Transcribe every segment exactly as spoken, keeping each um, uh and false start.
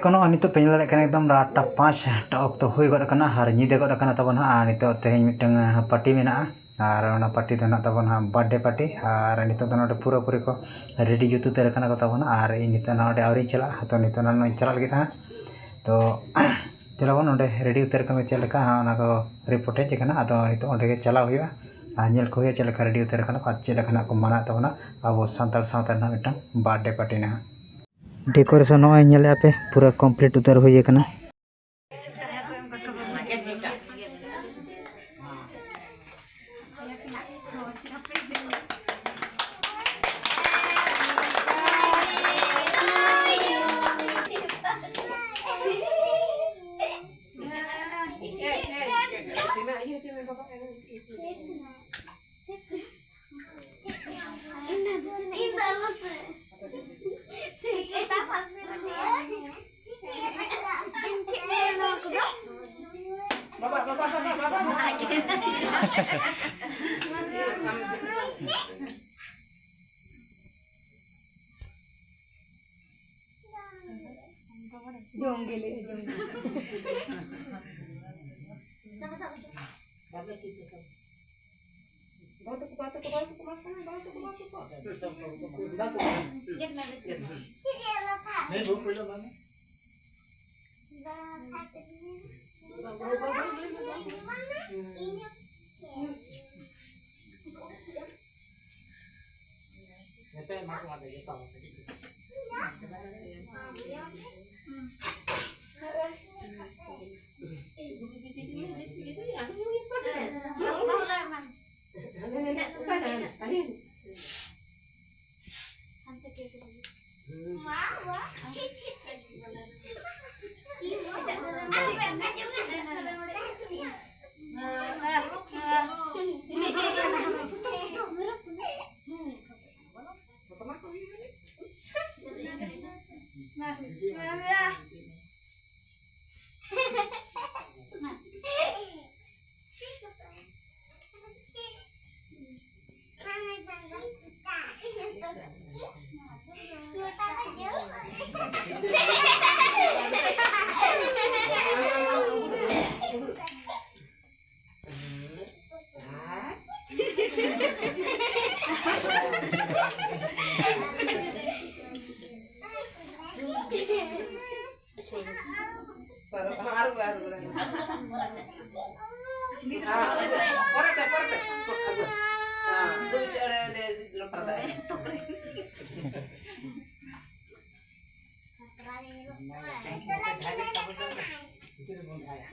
ᱠᱚᱱᱚ ᱱᱤᱛᱚᱜ ᱯᱮ ᱧᱮᱞ ᱫᱟᱲᱮᱭᱟᱜ ᱠᱟᱱᱟ, ᱮᱠᱫᱚᱢ ᱟᱴᱴᱟ ᱯᱟᱸᱪ ᱴᱟ ᱚᱠᱛᱚ ᱦᱩᱭ ᱜᱚᱫ ᱟᱠᱟᱱᱟ ᱟᱨ ᱧᱤᱫᱟᱹ ᱜᱚᱫ ᱟᱠᱟᱱᱟ ᱛᱟᱵᱚᱱ ᱦᱟᱸᱜ᱾ ᱟᱨ ᱱᱤᱛᱚᱜ ᱛᱮᱦᱮᱧ ᱢᱤᱫᱴᱟᱝ ᱯᱟᱨᱴᱤ ᱢᱮᱱᱟᱜᱼᱟ, ᱟᱨ ᱚᱱᱟ ᱯᱟᱨᱴᱤ ᱫᱚ ᱦᱮᱱᱟᱜ ᱛᱟᱵᱚᱱᱟ ᱦᱟᱸᱜ ᱵᱟᱨᱛᱷᱰᱮ ᱯᱟᱨᱴᱤ᱾ ᱟᱨ ᱱᱤᱛᱚᱜ ᱫᱚ ᱱᱚᱰᱮ ᱯᱩᱨᱟᱹᱯᱩᱨᱤ ᱠᱚ ᱨᱮᱰᱤ ᱡᱩᱛ ᱩᱛᱟᱹᱨ ᱟᱠᱟᱱᱟ ᱠᱚ ᱛᱟᱵᱚᱱᱟ᱾ ᱟᱨ ᱤᱧ ᱱᱤᱛᱚᱜ ᱱᱚᱰᱮ ᱟᱹᱣᱨᱤᱧ ᱪᱟᱞᱟᱜᱼᱟ, ᱛᱚ ᱱᱤᱛᱚᱜ ᱱᱚᱜᱼᱚᱭ ᱤᱧ ᱪᱟᱞᱟᱜ ᱞᱟᱹᱜᱤᱫ ᱦᱟᱸᱜ᱾ ᱛᱚ ᱪᱮᱞᱟᱵᱚᱱ ᱱᱚᱰᱮ ᱨᱮᱰᱤ ᱩᱛᱟᱹᱨ ᱟᱠᱟᱱᱟ ᱪᱮᱫ ᱞᱮᱠᱟ ᱦᱟᱸᱜ, ᱚᱱᱟ ᱠᱚ ᱨᱤᱯᱳᱨᱴ ᱦᱮᱡ ᱟᱠᱟᱱᱟ᱾ ᱟᱫᱚ ᱱᱤᱛᱚᱜ ᱚᱸᱰᱮ ᱜᱮ ᱪᱟᱞᱟᱣ ᱦᱩᱭᱩᱜᱼᱟ ᱟᱨ ᱧᱮᱞ ᱠᱚ ᱦᱩᱭᱩᱜᱼᱟ ᱪᱮᱫ ᱞᱮᱠᱟ ᱨᱮᱰᱤ ᱩᱛᱟᱹᱨ ᱟᱠᱟᱱᱟ ᱟᱨ ᱪᱮᱫ ᱞᱮᱠᱟ ᱱᱟᱜ ᱠᱚ ᱢᱟᱱᱟᱣ ᱛᱟᱵᱚᱱᱟ ᱟᱵᱚ ᱥᱟᱱᱛᱟᱲ ᱥᱟᱶᱛᱟ ᱨᱮᱱᱟᱜ ᱢᱤᱫᱴᱟᱝ ᱵᱟᱨᱛᱷᱰᱮ ᱯᱟᱨᱴᱤ ᱱᱟᱦᱟᱜ᱾ ᱰᱮᱠᱳᱨᱮᱥᱚᱱ ᱱᱚᱜᱼᱚᱭ ᱧᱮᱞᱮᱫᱼᱟ ᱯᱮ, ᱯᱩᱨᱟᱹ ᱠᱚᱢᱯᱞᱤᱴ ᱩᱛᱟᱹᱨ ᱦᱩᱭ ᱟᱠᱟᱱᱟ᱾ ᱡᱚᱢ ᱜᱮ ᱞᱟᱹᱭ ᱡᱚᱢ ᱜᱮ᱾ ᱵᱟᱝ ᱛᱟᱠᱚ, ᱵᱟᱝ ᱛᱟᱠᱚ, ᱵᱟᱝ ᱛᱟᱠᱚ, ᱵᱟᱝ ᱛᱟᱠᱚ, ᱵᱟᱝ ᱛᱟᱠᱚ, ᱵᱟᱝ ᱛᱟᱠᱚ᱾ ᱦᱮᱸ, ᱵᱟᱹᱵᱩ, ᱯᱳᱭᱞᱳ ᱵᱟᱝ᱾ ᱱᱤᱛᱚᱜ ᱮᱢᱟ ᱠᱚ ᱢᱟ ᱡᱚᱛᱚ ᱦᱚᱲ᱾ ᱟᱨ ᱯᱚᱨᱮᱛᱮ, ᱯᱚᱨᱮᱛᱮ᱾ ᱦᱮᱸ, ᱫᱩ ᱪᱟᱲᱮ ᱞᱮ ᱞᱚᱴᱟ ᱫᱟᱜ᱾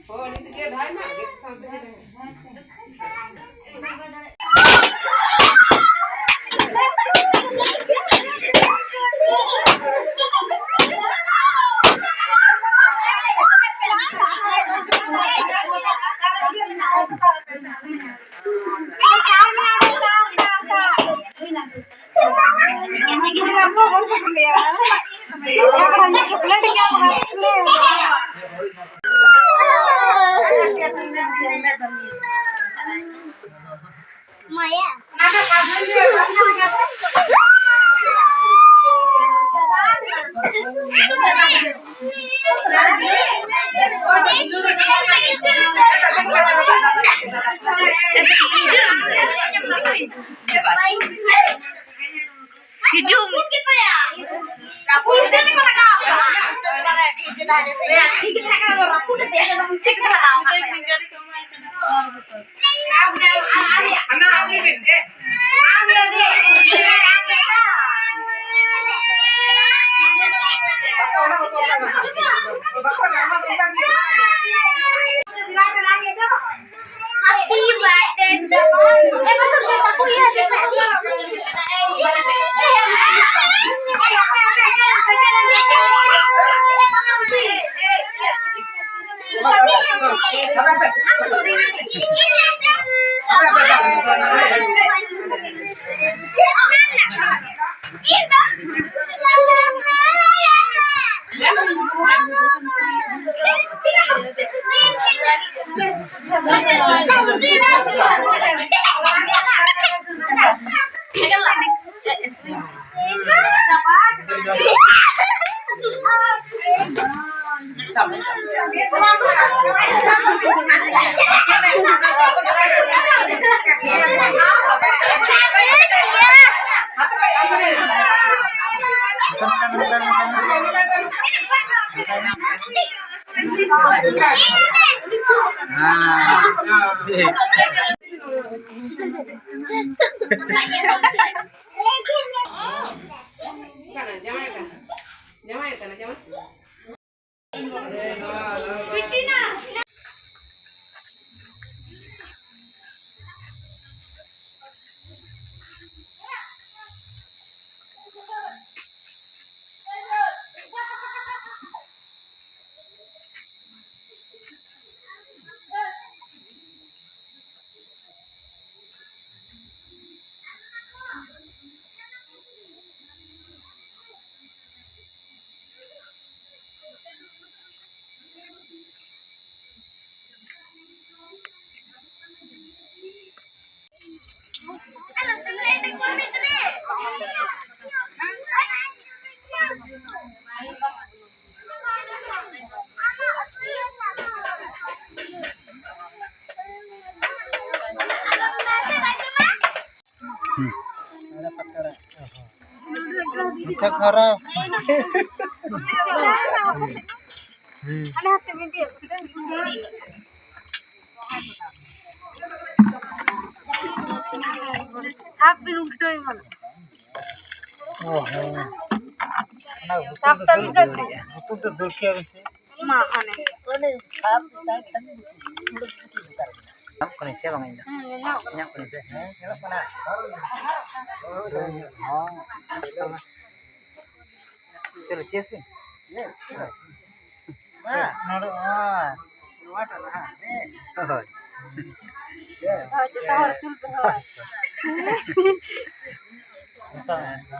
ᱦᱳᱭ, ᱱᱤᱛ ᱜᱮ ᱰᱷᱟᱭ ᱢᱟ, ᱜᱮᱫ ᱥᱟᱶᱛᱮ ᱜᱮ ᱰᱷᱟᱭ᱾ ᱦᱤᱡᱩᱜ᱾ ᱨᱟᱹᱯᱩᱫ ᱛᱮ ᱠᱚ ᱞᱟᱜᱟᱣ ᱠᱟᱱᱟ᱾ ᱴᱷᱤᱠ ᱜᱮ ᱛᱟᱦᱮᱸ ᱠᱟᱱᱟ, ᱨᱟᱹᱯᱩᱫ ᱛᱮ ᱴᱷᱤᱠ ᱠᱚ ᱞᱟᱜᱟᱣ ᱠᱟᱱᱟ᱾ Happy birthday to you. ᱢᱤᱴᱷᱟ ᱠᱷᱟᱨᱟ᱾ ᱥᱟᱵ ᱵᱤᱱ ᱩᱞᱴᱟᱹᱣ ᱮᱢᱟᱱ᱾ ᱚ ᱦᱚᱸ᱾ ᱚᱱᱟ ᱵᱩᱛᱩᱞ ᱫᱚ ᱥᱟᱵ ᱫᱩᱞ ᱛᱟᱹᱵᱤᱱ ᱜᱮ᱾ ᱵᱩᱛᱩᱞ ᱫᱚ ᱫᱩᱞ ᱠᱮᱭᱟ ᱵᱤᱱ ᱥᱮ᱾ ᱢᱟ ᱚᱱᱮ᱾ ᱚᱱᱮ ᱥᱟᱵ ᱞᱮᱠᱷᱟᱱ ᱧᱟᱢᱚᱜ ᱠᱟᱹᱱᱟᱹᱧ ᱥᱮ ᱵᱟᱝ ᱤᱧ ᱫᱚ? ᱦᱩᱸ, ᱧᱟᱢᱚᱜ ᱠᱟᱱᱟ᱾ ᱧᱟᱢᱚᱜ ᱠᱟᱹᱱᱟᱹᱧ ᱥᱮ? ᱦᱮᱸ, ᱧᱮᱞᱚᱜ ᱠᱟᱱᱟ᱾ ᱦᱚᱸ᱾ ᱪᱚᱞᱚ, ᱪᱮᱥ ᱵᱤᱱ᱾ ᱪᱮᱥ᱾ ᱦᱮᱸ, ᱱᱚᱰᱮ, ᱦᱮᱸ᱾ ᱱᱚᱣᱟᱴᱟᱜ ᱞᱟᱦᱟ᱾ ᱦᱮᱸ᱾ ᱦᱳᱭ᱾ ᱪᱮᱥ᱾ ᱦᱳᱭ, ᱡᱚᱛᱚ ᱦᱚᱲ ᱛᱩᱞ ᱯᱮ, ᱦᱳᱭ᱾ ᱦᱮᱸ᱾